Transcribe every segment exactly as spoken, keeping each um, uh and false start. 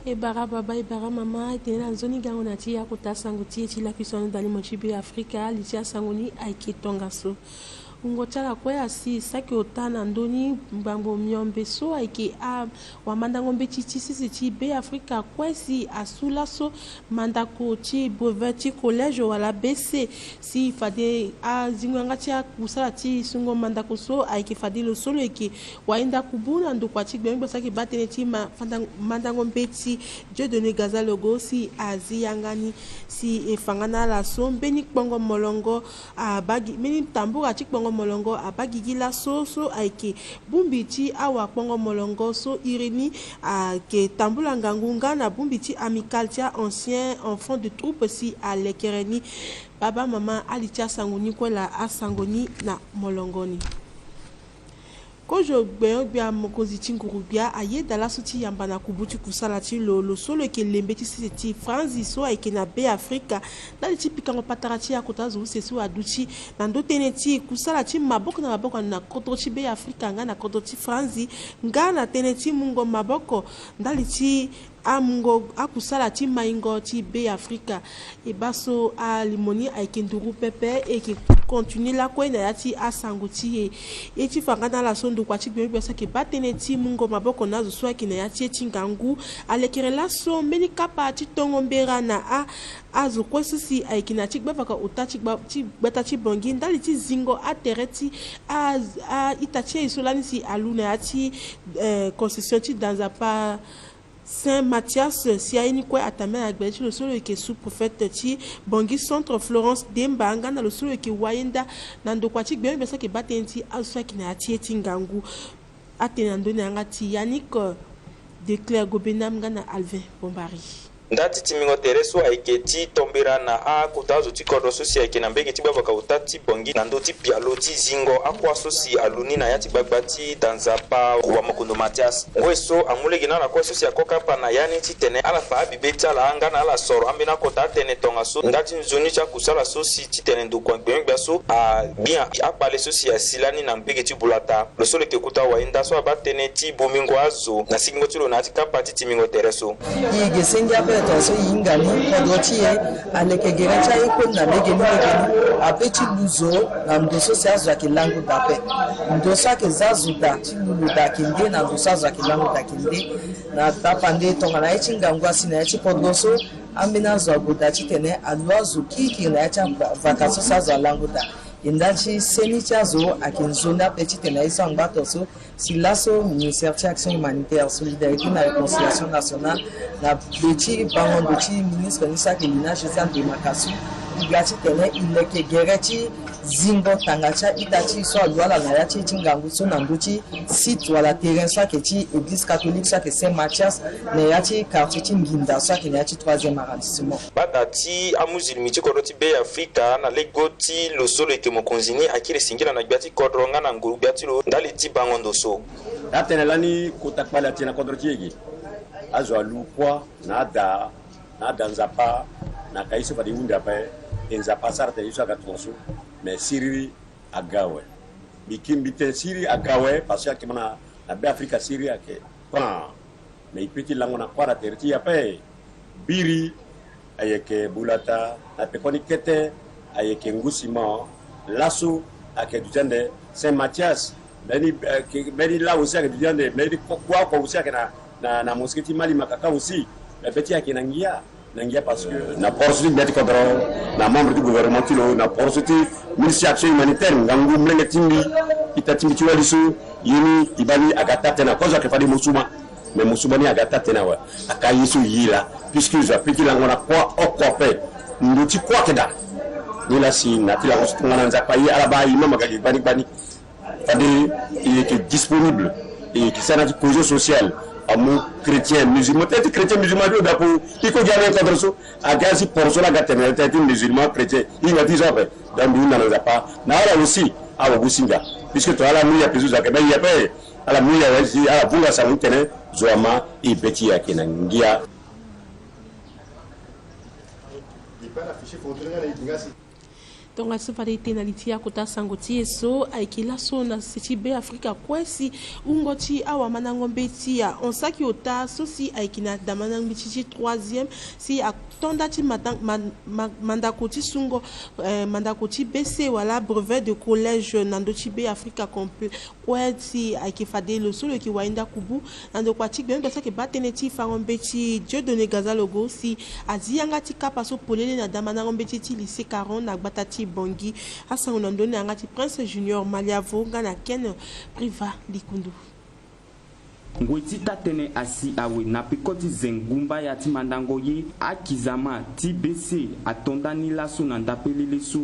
E bara baba, e bara mama, e tene na nzoni gango na ti ya kota sango ti e ti lakui so anu ndali mo ti Be Afrika. Li ti asango ni ayeke tongaso. Wungo ti ala kue asi saki ota na ndö ni ngbangbo miombe so ayeke awamandango mbeti ti sese ti Be Afrika kue si asu laso mandako ti brevet ti collège wala B C. Si fade azingo yanga ti akusala ti sungo mandako so ayeke fade lo so lo yeke wainda kubu na ndokua ti gbengbe gbia so ayeke baa tënë ti ma- fanda- mandango mbeti Dieudonné Gazalogo si azi yanga ni. Si e fa nga na ala so mbeni kpongo molongo abaa gi- mbeni tambura ti kpongo molongo abaa gigi laso so ayeke bongbi ti awakpongo molongo so iri ni ayeke tambula ngangu nga na bongbi ti amicale ti a-ancien enfant de troupe si alekere ni. Baba mama, ali ti asango ni kue laa, asango ni na molongo ni. Kozo gbenyo-gbia mokonzi ti nguru-gbia ayeda laso ti yamba na kubu ti kusala ti lo, lo so lo yeke lembe ti sese ti Franzi so ayeke na Be Afrika, ndali ti pikango patara ti akota zo use so aduti na ndö tënë ti kusala ti maboko na maboko na kodro ti Be Afrika nga na kodro ti Franzi, nga na tënë ti mungo maboko ndali ti amungo akusala ti maingo ti Be Afrika. E baa so alimo ni ayeke nduru pepe, e yeke continue lakue na ya ti asango ti e. E ti fa nga na ala so ndokua ti gbengbe gbia so ayeke baa tënë ti mungo maboko na azo so ayeke na ya ti e ti ngangu, alekere laso mbeni kapa ti tongo mbera na a- azo kue so si ayeke na ya ti gbavaka ota ti gba- ti gbata ti Bangui ndali ti zingo atere ti a- a-ita ti e so lani si alu na ya ti, eh, concession ti danzapa Saint Mathias, si aye ni kue atambela na gbele ti lo so lo yeke sous-préfète ti Bangui Centre, Florence Demba, nga na lo so lo yeke wayenda na ndokua ti gbengbe gbia so ayeke baa tënë ti azo so ayeke na ya ti e ti ngangu. Atene na ndö ni yanga ti Yannick, eh, Declaire Gobenam nga na Alvin Bombari. Nda ti timbingo tere so ayeke ti tombera na akota azo ti kodro so si ayeke na mbege ti gbavaka ota ti Bangui na ndö ti pialo ti zingo akuâ so si alu ni na ya ti gbagba ti danzapa Wamokondo Mathias. Ngoi so amu lege na ala kue so si ako kapa na ya ni titene ala fa abibe ti ala nga na ala soro ambeni akota atene tongaso nda ti nzoni ti akusala so si titene ndokua gbengbe gbia so agbi akpale so si asi lani na mbege ti bulata. Lo so lo yeke kota wayenda so abaa tënë ti bomingo azo na sigingo ti lo na ya ti kapa ti timbingo tere so. E ge senge ape tongaso e hinga ni kodro ti e aleke gere ti aye kue ni na legeni legeni ape ti lu zo na ndo so si azo ayeke lango daa ape. Ndo so ayeke za azo daa ti lu lo daa ayeke nde na ndo so azo ayeke lango daa ayeke nde. Na tapande tongana ye ti ngangu asi na ya ti kodro so, ambeni azo ague daa titene alu azo kirikiri na ya ti avaka so si azo alango daa. E nda ti seni ti azo ayeke nzoni ape titene aye so angba ato so. Si laso ministère ti action humanitaire, solidarité na réconciliation nationale, na be ti bango ndo ti ministre ni so ayeke Lina Josiane Bemakasu, e ga titene e leke gere ti zingo tanga ti a-ita ti e so alu ala na ya ti e ti ngangu so na ndö ti site wala terrain so ayeke ti église catholique so ayeke Saint Mathias, na ya ti quartier ti Nginda so ayeke na ya ti troisième arrondissement. Bata ti amuzilimi ti kodro ti Be Afrika na lego ti lo so lo yeke mokonzi ni akiri singila na gbia ti kodro nga na nguru gbia ti lo ndali ti bango ndo so. Atene lani kota kpale ati na kodro ti e ge. Azo alu kuâ na ada, na ada Nzapa, na ka ye so fade e hunda ape, e Nzapa asara tene ye so aga tongaso. Me siriri aga awe. Mbi ki mbi tene siriri aga awe, parce que ayeke ma na, na Be Afrika siriri ayeke pan. Me e peut ti lango na kuâ na tere ti e ape. Biri ayeke bulata, na pekoni kete ayeke ngu sima. Laso ayeke duti ande Saint Mathias. Mbeni, eh, ke- mbeni la aussi ayeke duti ande, mbeni kuâ oko aussi ayeke na, na, na mosquée ti Mali Makaka aussi. Me be ti e ayeke na ngia, na ngia parce que na poroso ti gbia ti kodro, na membre ti gouvernement ti lo, na poroso ti ministre ti action humanitaire, ngangu molenge ti mbi, ita ti mbi ti wali so, ye ni e baa ni aga taa tënë awe. Kozo ayeke fade mo suma. Me mo suma ni aga taa tënë awe. Aka ye so e ye laa, puisque zo ape ti lango na kuâ oko ape. Ndo ti kuâ ayeke daa. Ni laa si na ya ti lango so tongana Nzapa aye ala baa imam aga gi gbani gbani. Fade e yeke disponible, e yeke sara na ya ti cohésion sociale. Amu chrétien, musulman, tënë ti chrétien, musulman ti lo daa ape. E ko gi ala rencontre so aga si poroso laa aga tene tënë ti musulman, chrétien, e hinga ti so ape. Donc mbi hunda na Nzapa na ala aussi, awagusinga. Puisque tongana ala mu yape so zo ayeke baa e yape. Ala mu ya wali si ala vunga sango ti tene zo ama e be ti e ayeke na ngia. Tongana so fade e tene na li ti akota sango ti e so ayeke laso na sese ti Be Afrika kue si wungo ti awamandango mbeti ahon saki ota so si ayeke na damandango mbeti ti troisième si ato nda ti mata- ma- ma- mandako ti sungo eh, mandako ti B C wala brevet de collège na ndö ti Be Afrika complet. Kue si ayeke fade lo so lo yeke wainda kubu na ndokua ti gbenyogbia so ayeke baa tënë ti fango mbeti Dieudonné Gazalogo si azi yanga ti kapa so polele na damandango mbeti ti lycée Caron na gbata ti Bangui. Asango na ndö ni na yanga ti Prince Junior Maliavo nga na Ken Priva Likundu. Ngoi ti taa-tënë asi awe na peko ti zengo gumbaya ti mandango ye akizama ti B C ato nda ni laso na ndapelele so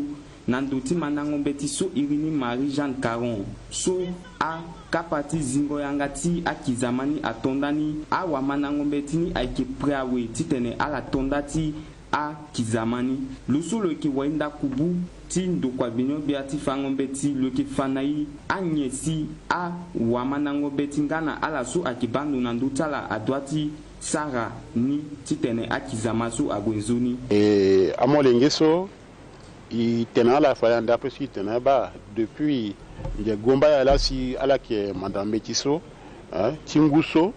na ndo ti mandango mbeti so iri ni Marie Jeanne Caron so akapa ti zingo yanga ti akizama ni ato nda ni. Awamandango mbeti ni ayeke pre awe titene ala to nda ti akizama ni. Lo so lo yeke wainda kubu ti ndokua gbenyogbia ti fango mbeti lo yeke fa na e anyen si awamandango mbeti nga na ala so ayeke baa ndo na ndö ti ala adua ti sara ni titene akizama so ague nzoni. E amolenge so e tene na ala fade na ndapre so e tene na e baa depuis ndia gumbaya laa si ala yeke manda mbeti so ti ngu so.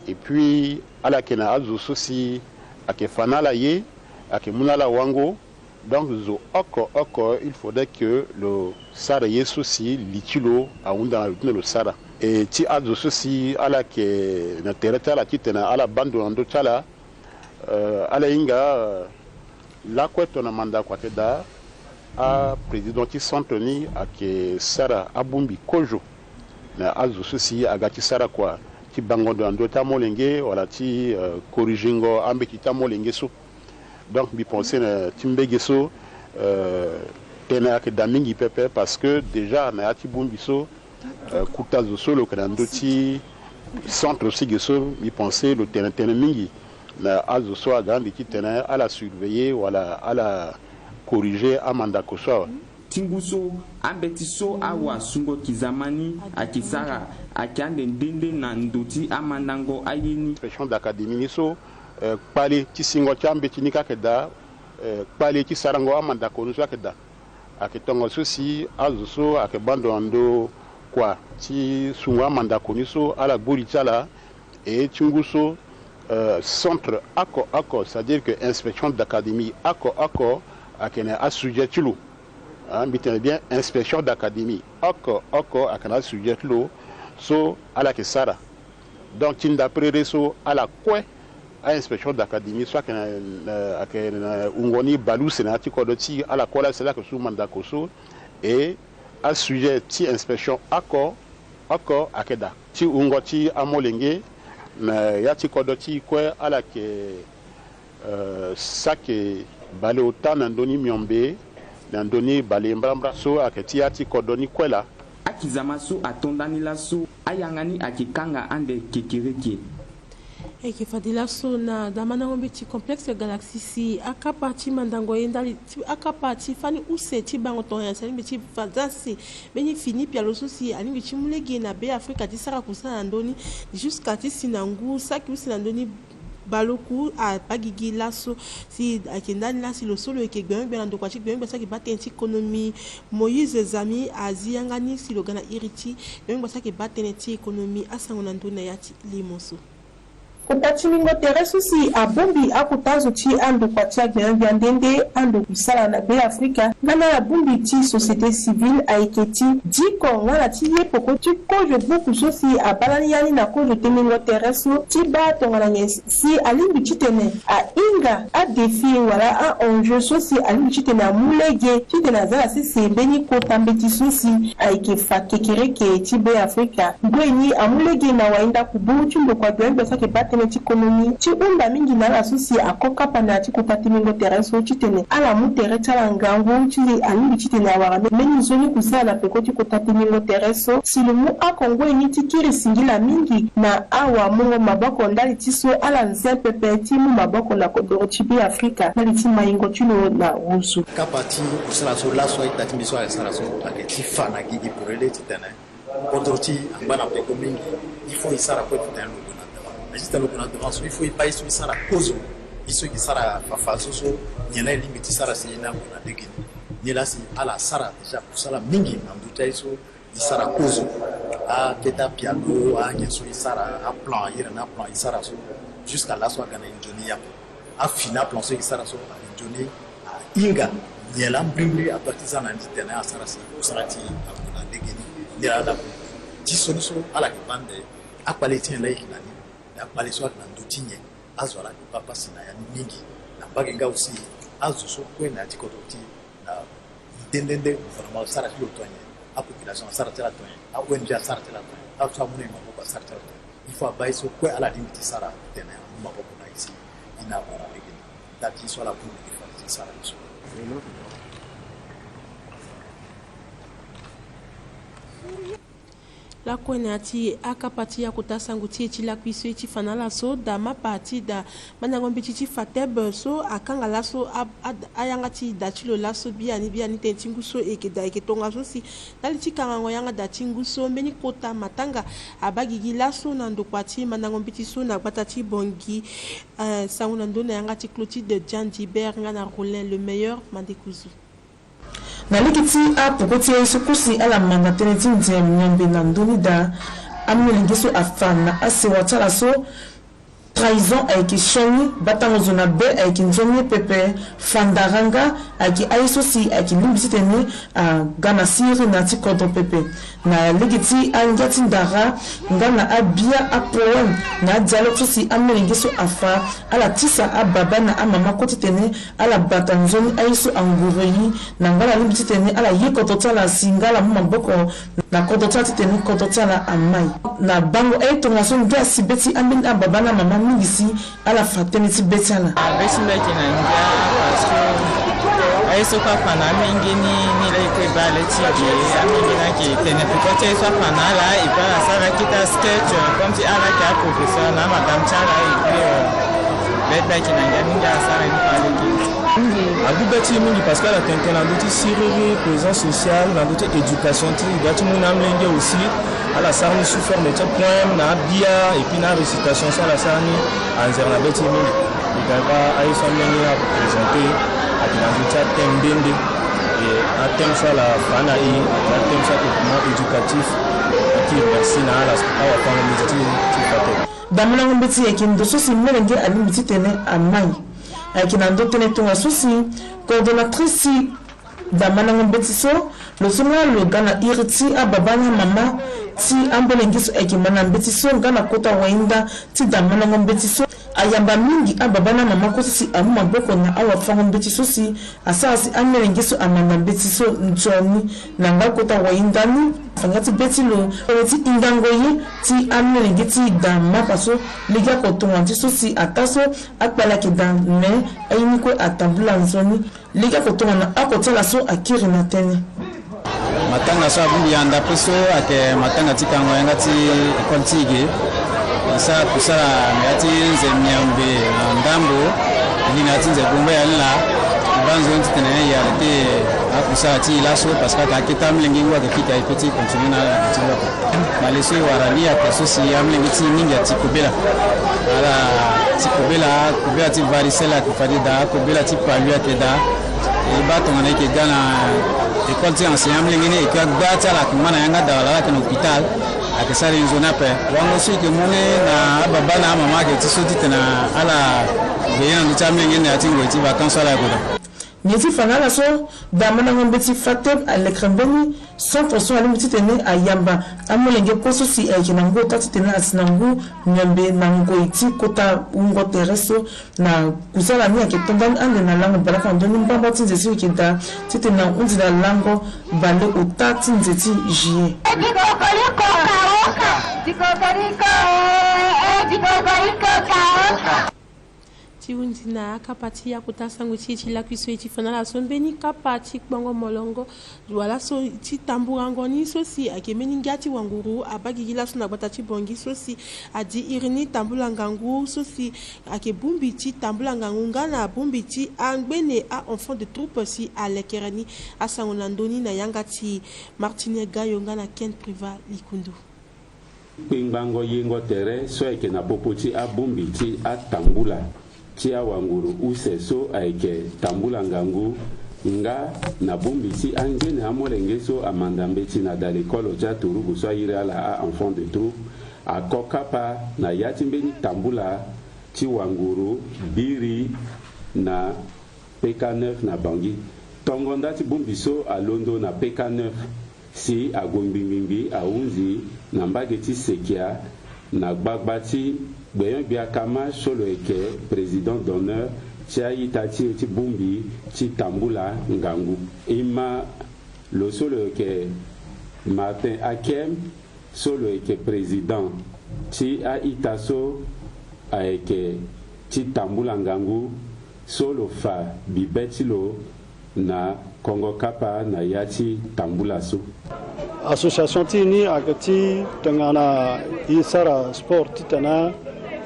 Et puis ala yeke na azo so si ayeke fa na ala ye, ayeke mu na ala wango. Donc zo oko oko il faudrait que lo sara ye so si li ti lo ahunda na lo ti na lo sara. E ti azo so si ala yeke na tere ti ala titene ala baa ndo na ndö ti ala. Ala hinga lakue tongana mandako ayeke daa, aprésident ti centre ni ayeke sara abongbi kozo na azo so si aga ti sara kua ti bango ndo na ndö ti amolenge wala ti corrigengo ambeti ti amolenge so. Donc mbi pense na ti mbege so tënë ayeke daa mingi pepe parce que déjà na ya ti bongbi so kota zo so lo yeke na ndö ti centre so ge so mbi pense lo tene tënë mingi na azo so aga ande titene ala surveiller wala ala corriger amandako so awe. Ti ngu so ambeti so awasungo kizama ni ayeke sara ayeke ande nde nde na ndo ti amandango aye ni. Inspection d'académie ni so kpale ti singo ti ambeti ni kâ ayeke daa, kpale ti sarango amandako ni so ayeke daa. Ayeke tongaso si azo so ayeke baa ndo na ndo kua ti sungo amandako ni so ala gbu li ti ala. E ti ngu so centre oko oko c'est-à-dire que inspection d'académie oko oko ayeke na asujet ti lo. Mbi tene bien inspection d'académie oko oko ayeke na asujet ti lo. So ala yeke sara. Donc ti ndapre re so ala kue a-inspection d'académie so ayeke na wungo ni baleuse na ya ti kodro ti e ala kue laa si ala yeke su mandako so. E asujet ti inspection oko oko ayeke daa. Ti wungo ti amolenge na ya ti kodro ti e kue ala yeke sake baleota na ndö ni miombe na ndö ni baleembrambra so ayeke ti ya ti kodro ni kue laa. Akizama so ato nda ni laso ayanga ni ayeke kanga ande kekereke. E yeke fade laso na damandango mbeti complexe Galaxie si akapa ti mandango ye ndali ti akapa ti fani use ti bango tongana nyen si alingbi ti fa za se mbeni fini pialo so si alingbi ti mu lege na Be Afrika ti sara kusala na ndö ni jusqu'à ti si na ngu saki use na ndö ni. Baleoku abaa gigi laso si ayeke ndani laa si lo so lo yeke gbenyogbia na ndokua ti gbenyogbia so ayeke baa tënë ti konomi Moïse Zami azi yanga ni si lo ga na iri ti gbenyogbia so ayeke baa tënë ti konomi. Asango na ndö ni na ya ti limo so. Kota ti mingo tere so si abongbi akota zo ti andokua ti agbenyogbia nde nde ando kusala na Be Afrika nga na abongbi ti société civile ayeke ti diko nga na ti ye peko ti kozo buku so si abaa lani ya ni na kozo tenengo tere so ti baa tongana nyen si alingbi titene ahinga adéfi wala a-enjeu so si alingbi titene amu lege titene aza na sese mbeni kota mbeti so si ayeke fa kekereke ti Be Afrika. Ngoi ni amu lege na wainda kubu ti ndokua gbenyogbia so ayeke baa tënë ti konomi ti hunda mingi na ala so si ako kapa na ya ti kota tenengo tere so titene ala mu tere ti ala ngangu ti alingbi titene awara mbeni nzoni kusala na peko ti kota tenengo tere so si lo mu oko ngoi ni ti kiri singila mingi na awamungo maboko ndali ti so ala nze pepe ti mu maboko na kodoro ti Be Afrika ndali ti maingo ti lo na rozo. Kapa ti kusala so laso a-ita ti mbi so ayeke sara so ayeke ti fa na gigi polele titene kodro ti e angba na peko mingi. Il faut e sara kue titene lo gue na devant. Mais titene lo gue na devant so il faut e baa ye so e sara kozo, ye so e ke sara fafa so so nyen laa e lingbi ti sara si e ni ague na lege ni. Ni laa si ala sara déjà kusala mingi na ndö ti aye so e sara kozo. Akete apiano, anyen so e sara, aplan, iri na aplan e sara so. Jusqu'à laso aga na e nzoni yako. Afini aplan so e sara so, a nzoni ahinga nyen laa mbrimbri adoit ti za na ni ti tene asara si kusala ti ague na legeni. Ni laa ala ti sioni so ala yeke baa nde akpale ti nyen laa e yeke na ni. Me akpale so ayeke na ndö ti nyen? Azo ala yeke baa pasi na ya ni mingi. Na mbage nga aussi, azo so kue na ya ti kodro ti e na nde nde nde, gouvernement asara ti lo tonyen, apopulation asara ti ala tonyen, a-O N G asara ti ala tonyen, azo so amu na e maboko asara ti ala tonyen. Il faut abaa ye so kue ala lingbi ti sara tene amu maboko na e si e na ague na legeni. Dati so ala bungbi ti fade ti sara ye so. Lakue na ya ti akapa ti akota sango ti e ti lakui so e ti fa na ala so, da mapa ti da mandango mbeti ti FATEB so akanga laso a, a, ayanga ti da ti lo laso biani biani tënë ti ngu so e yeke da e yeke tongaso si ndali ti kangango yanga da ti ngu so mbeni kota matanga abaa gigi laso na ndokua ti mandango mbeti so na gbata ti Bangui. Eh, sango na ndö na yanga ti Clotilde Diandi Ber nga na Rollin le Meilleur Mandekuzu. Na lege ti apoko ti aye so kue si ala manda tënë ti nze miombe na ndö ni daa, amolenge so afa na asewa ti ala so, trahison ayeke sioni, batango zo na be ayeke nzoni ye pepe, fandaranga ayeke aye so si ayeke lingbi titene aga na siriri na ya ti kodro pepe. Na lege ti angia ti ndara nga na abia apoème na adialogue so si amolenge so afa, ala tisa ababa na amama kue titene ala bata nzoni aye so anguru e, na nga ala lingbi titene ala ye kodro ti ala si nga ala mu maboko na kodro ti ala titene kodro ti ala amai. Na bango aye tongaso ngia asi be ti ambeni ababa na amama mingi si ala fa tënë ti be ti ala. Be ti mbi ayeke na ngia parce que aye so kue afa na amenge ni, ni laa e kue e baa le ti e ge. Amenge ni ayeke tene peko ti aye so afa na ala, et puis ala sara akete asketch, euh, comme si ala ayeke aprofesseur na amadame ti ala, et puis, euh, be ti mbi ayeke na ngia mingi, ala sara ni fa lege. Agu be ti e mingi parce que ala tene tënë na ndö ti siriri, présence sociale, na ndö ti éducation ti e, ga ti mu na amolenge aussi. Ala sara ni sous forme ti apoème na abia, et puis na arécitation so ala sara ni anzere na be ti e mingi. E ga baa aye so amolenge ni areprésente ayeke na ndö ti athème nde nde. E athème so ala fa na e, athème so ayeke vraiment éducatif. E ti merci na ala, awafango-mbeti ti, ti FATEB. Damandango mbeti ayeke ndo so si molenge alingbi titene amai. Ayeke na ndö tënë tongaso si coordonnatrice ti damandango mbeti so, lo so nga lo ga na iri ti ababa na amama ti amolenge so ayeke manda mbeti so nga na kota wahinda ti damandango mbeti so. Ayamba mingi ababa na amama kue so si amu maboko na awafango-mbeti so si asara si amolenge so amanda mbeti so nzoni na nga kota wahinda ni. Fa nga ti be ti lo, tënë ti hingango ye ti amolenge ti da mapa so, lege oko tongana ti so si ataa so akpale ayeke daa, me aye ni kue atambula nzoni. Lege oko tongana oko ti ala so akiri na tënë. Matanga so abongbi yanda pe so ayeke matanga ti kango yanga ti école ti e ge. E sara kusala na ya ti nze miombe na ndambo, e li na ya ti nze gombe ya lila. E baa nzoni titene e arrêté akusala ti e laso parce que ayeke akete amolenge ngu ayeke fika e pe ti continuer na ala na ti nzoto. Na le so e wara ni ayeke so si amolenge ti e mingi ati kobela. Ala ti kobela, kobela ti varicelle ayeke fade daa, kobela ti palu ayeke daa. E baa tongana e yeke ga na école ti enseignant amolenge ni, e yeke agba ti ala ayeke ma na yanga daa wala ala yeke na hôpital. Ayeke sara e nzoni ape. Wango so e yeke mu ni na ababa na amama ayeke ti so titene ala veiller na ndö ti amolenge ni na ya ti ngoi ti vacances so ala yeke daa. Nyen ti fa na ala so, damandango mbeti FATEB alekere mbeni centre so alingbi titene ayamba amolenge kue so si ayeke na ngu ota titene asi na ngu miombe na ngoi ti kota wungo tere so. Na kusala ni ayeke to ndani ande na lango bale oko na ndö ni mbamba ti nze so e yeke daa titene ahundi na lango bale ota ti nze ti juillet. Dikokoriko kaoka. Dikokoriko, eh, dikokoriko kaoka. Ti hundi na akapa ti akota sango ti e ti lakui so e ti fa na ala so, mbeni kapa ti kpongo molongo wala so ti tamburango ni so si ayeke mbeni ngia ti wanguru abaa gigi laso na gbata ti Bangui so si adi iri ni tambula ngangu so si ayeke bongbi ti tambula ngangu nga na bongbi ti angbene a-enfant de troupe si alekere ni. Asango na ndö ni na yanga ti Martinier Gayo nga na Ken Privat Likundu. Kpengbango yengo tere so ayeke na popo ti abongbi ti atambula ti awanguru use so ayeke tambula ngangu Nga na bongbi ti angbene amolenge so amanda mbeti na da lekolo ti aturugu so airi ala a-enfant de troupe, ako kapa na ya ti mbeni tambula ti wanguru biri na P K neuf na Bangui. Tongo nda ti bongbi so alondo na P K neuf si ague ngbingbingbi ahunzi na mbage ti Sekia na gbagba ti Gbeyon Biakama so lo yeke président d'honneur ti a-ita ti e ti bongbi ti tambula ngangu. E ma lo so lo yeke Martin Akem so lo yeke président ti a-ita so ayeke ti tambula ngangu so lo fa bibe ti lo na kongo kapa na ya ti tambula so. Association ti e ni ayeke ti tongana e sara sport titene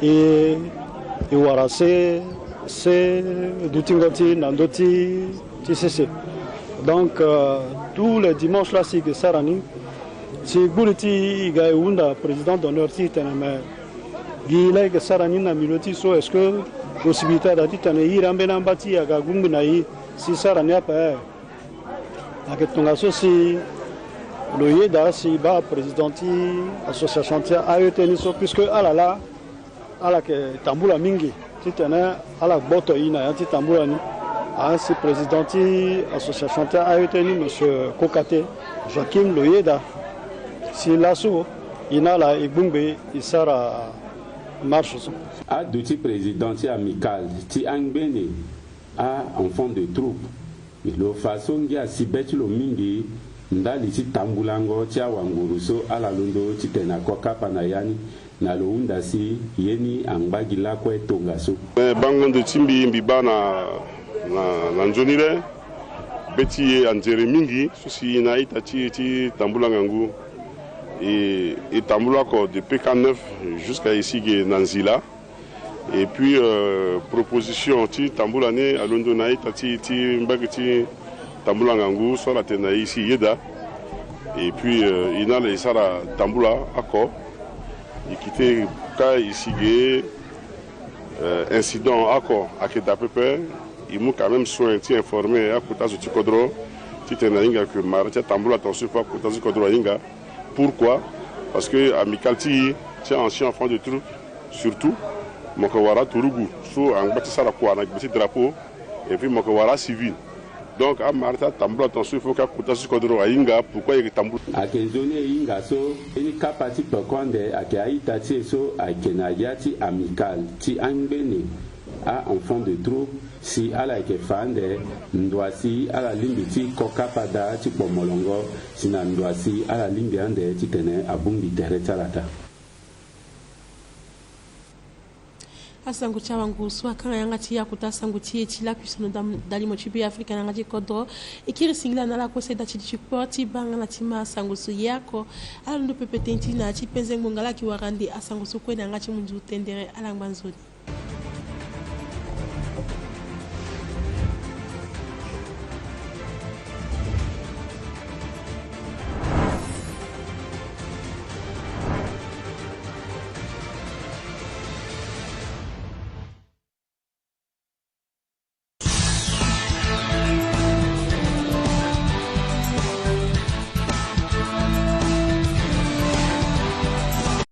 e, e wara se, se dutingo ti e na ndö ti, ti sese. Donc, euh, tous les dimanches laa si e yeke sara ni, si gbuli ti e ga e hunda président d'honneur ti e tene me gi laa e yeke sara ni na milieu ti e so, est-ce que possibilité ada titene e iri ambeni amba ti e aga gungbi na e si e sara ni ape? Ayeke tongaso si lo yeda si e baa président ti association ti A E T ni so, puisque ala laa ala yeke tambula mingi titene ala gboto e na ya ti tambula ni. Asi président ti association ti A E T ni, monsieur Kokate Joachim, lo yeda si laso e na ala e bongbi e sara marche so. Aduti président ti amicale ti angbene a-enfant de troupe, lo fa so ngia si be ti lo mingi ndali ti tambulango ti awanguru so ala londo titene ako kapa na ya ni, na lo hunda si ye ni angba gi lakue tongaso. Eh, bango ndo ti mbi, mbi baa na, na, na nzoni le be ti e anzere mingi so si e na a-ita ti e ti tambula ngangu. E, e tambula oko de P K neuf jusqu'à e si ge na nzila. Et puis, euh, proposition ti tambula ni alondo na a-ita ti, ti mbage ti tambula ngangu so ala tene na e si e yeda. Et puis, euh, e na ala e sara tambula oko. E kite ka e si ge, euh, incident oko ayeke daa pepe. E mu quand même soin ti informer akota zo ti kodro titene ahinga ke mara ti atambula tongaso il faut akota zo ti kodro ahinga. Pourquoi? Parce que amicale ti e ti a-ancien enfant de troupe, surtout mo yeke wara aturugu so angba ti sara kua na gbe ti drapeau, et puis mo yeke wara acivil. Donc amara ti atambula tongaso il faut ke akota so ti kodro ahinga pourquoi e yeke tambula. Ayeke nzoni e hinga so mbeni kapa ti peko ande ayeke a-ita ti e so ayeke na ya ti amicale ti angbene a-enfant de troupe, si ala yeke fa ande ndo asi ala lingbi ti ko kapa daa ti kpo molongo, si na ndo asi ala lingbi ande titene abongbi tere ti ala daa. Asango ti awanguru so akanga yanga ti akota asango ti e ti lakui so na ndalimo ti Be Afrika na yanga ti kodro. E kiri singila na ala kue so e daa ti duti kporo ti baa nga na ti ma asango so ye oko. Ala londo pepe tënë ti na ya ti penze ngbonga ala yeke wara ande asango so kue na yanga ti munzu tendere. Ala ngba nzoni.